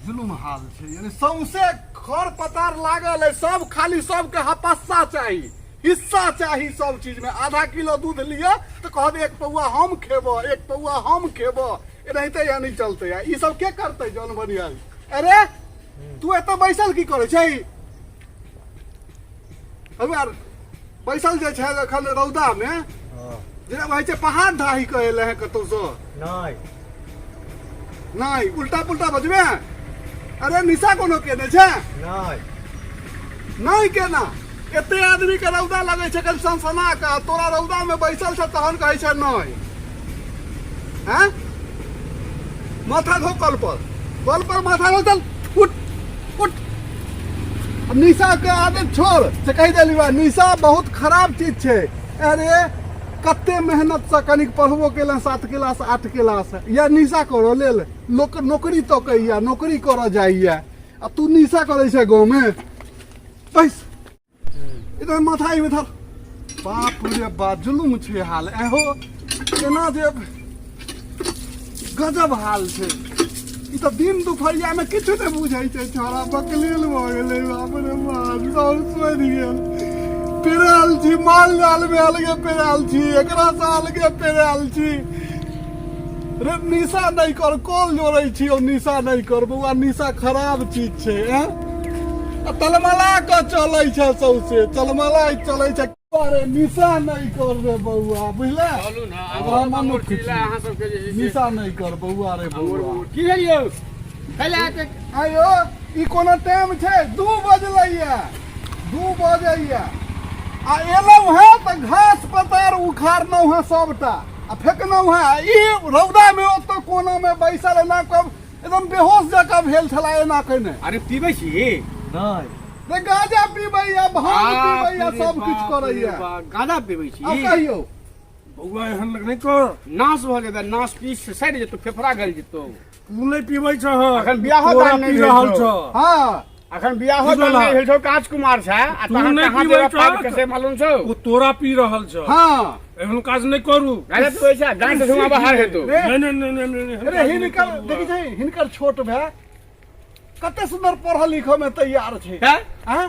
जुलुम हाल छै यानी सौंसे खर पतार लागल है सब खाली सबके हपस्सा चाही हिस्सा चाही सब चीज में आधा किलो दूध लिअ तऽ कहब एक पौआ हम खेबऽ एक पौआ हम खेबऽ एनाहिते यानी चलते आ ई सब के करतै जन बनिहारी अरे तू एतऽ बैसल की करै छै अबे यार बैसल जे छै एखन रौदा मे जेना कहै छै पहाड़ ढाही कऽ एलै है कतौसँ नहि नहि उल्टा पुल्टा बजबे अरे निशा कोनो केने छै नहि नहि केना एते आदमी के रौदा लगै छै कनि सनसना कऽ तोरा रौदा मे बैसल छ तहन कहै छै नहि हैं माथा धो कल पर कल पर माथा धो चल उठ उठ अब निशा के आदत छोड़ से कहि देली बा निशा बहुत खराब चीज छै अरे कते मेहनत से कनिक पढ़बो केलहुँ सात क्लास आठ क्लास या निशा करऽ लेल लोक नौकरी तकैया नौकरी करऽ जाइया आ तू निशा करै छै गाँवमे बैस इधर माथा इधर बाप रे बाप जुलुम छै हाल एहो केना जे गजब हाल छै ई तऽ दिन दुपहरिया मे किछु नहि बुझै छै छोड़ा बकलेल भऽ गेलै बाप रे बाप सब सड़ि गेल पेरायल छी माल जाल मे अलगे पेरायल छी एकरा से अलगे पेरायल छी रे निशा नहि कर कॉल जोड़ै छी ओ निशा नहि कर बौआ निशा खराब चीज छै ऐं आ तलमला कऽ चलै छै सौसे तलमला चलै छै अरे निशा नहि कर रे बौआ बुझले चलू ने आब हम मनुख छी। अहाँ सबके जे छै से निशा नहि कर बौआ रे बौआ की भेल यौ कैला एते आयो ई कोनो टाइम छै 2 बजलैया 2 बजैया आ एलहुँ हेँ तऽ घास पतार उखाड़लहुँ हेँ सबटा आ फेकलहुँ हेँ ई रौदामे ओतऽ कोनामे बैसल एना कऽ एकदम बेहोश जकाँ भेल छला एना कयने अरे पीबै छी नहि रे गांजा पीबैया भांग पीबैया सब किछु करैया गांजा पीबै छी आब कहियौ बौआ एहन नहि कर नाश भऽ जेतै नाश पीस सड़ि जेतौ फेफड़ा गलि जेतौ तू नहि पीबै छह अखन बियाहो तोरा दान नहि पी भेल रहल छौ। छह हँ अखन बियाहो दान बुझलह। नहि भेल छौ काज कुमार छै आ तू तहन नहि कहाँ पीबै देबऽ पाइप छह। के से मालूम छौ ओ तोरा पी रहल छह हँ एहन काज नहि करू गांजा पीबै छै गांजा से धुआं बाहर हेतौ रे नहि नहि नहि नहि नहि, एहन अरे काज नहि हिनकर करू। देखै छै हिनकर छोट भाय कते सुंदर पढ़ल लिखऽ में तैयार छै हैं? आँय?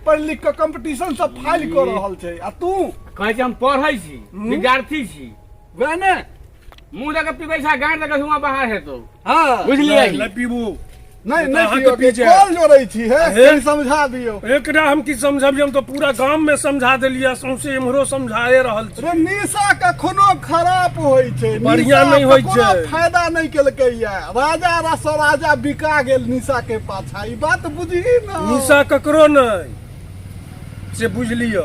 पढ़ लिख कऽ कंपटीशन सब फाइल कऽ रहल छै आ तू कहै छै हम पढ़ै छी विद्यार्थी छी वएह ने मुंह दऽ कऽ पीबै छै गाँड दऽ कऽ धुआं बाहर हेतौ हँ बुझलियै नहि नहि पीबू नहि तऽ नहि अहाँके पियौ पी जायब। कॉल जोड़ै छी हे हे। कनि समझा दियौ एकरा हम की समझबियै हम तऽ पूरा गाम में समझा देलियै सौंसे इम्हरो समझाए रहल छी रे निशा कखनो खराब होइ छै बढ़िआँ निशा नहि होइ कखनो छै। फायदा नहि केलकै या राजा रस राजा बिका गेल निशा के पाछा ई बात बुझही ना निशा ककरो नहि से बुझि लिअ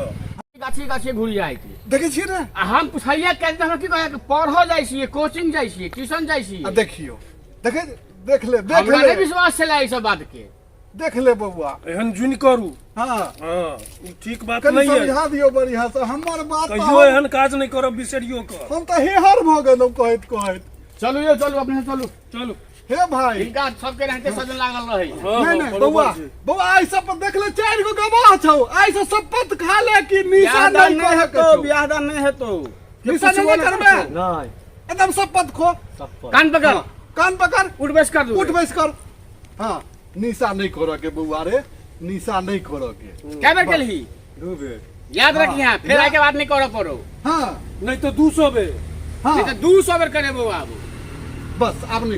गाछी गाछी घुरि जाइ छै देखै छियै ने आ हम पुछलियै काल्हि तऽ हमरा की कहै कि पढ़ऽ जाइ छियै कोचिंग जाइ छियै ट्यूशन जाइ आ छियै देखियौ देखे देख ले देख हमरा ले नहि विश्वास छलै एहि सब बात के देख ले बौआ एहन जुनि करू हाँ हँ ई ठीक बात कनि नहि अइ समझा दियौ बढ़िया से हमर बात तऽ कहियो हम- एहन काज नहि करब बिसरियो कऽ हम तऽ हेहर भऽ गेलहुँ कहैत कहैत चलू यौ चलू अपने चलू चलू हे भाई हिनका सबके रहते सजन लागल रहै हँ, नहीं हँ, नहीं बरोबर बौआ छै। बौआ आई सब पर देख ले चारि गो गवाह छौ आई से शपथ खा ले कि निशा बियाह दान नहीं नहि कहे के हेतौ छौ बियाह दान नहि हेतौ निशा नहीं करबे नहीं एकदम शपथ खो शपथ कान पकड़ हाँ, कान पकड़ उठ बैस कर दू उठ बैस कर हाँ निशा नहीं करऽ के बौआ रे निशा नहीं करऽ के कै बेर केलही दू बेर याद रखिहे फेर आइ के बाद नहीं करऽ पड़ो हाँ नहि तऽ 200 बेर हाँ नहीं तऽ 200 बेर करेबो आब बस आब नहीं।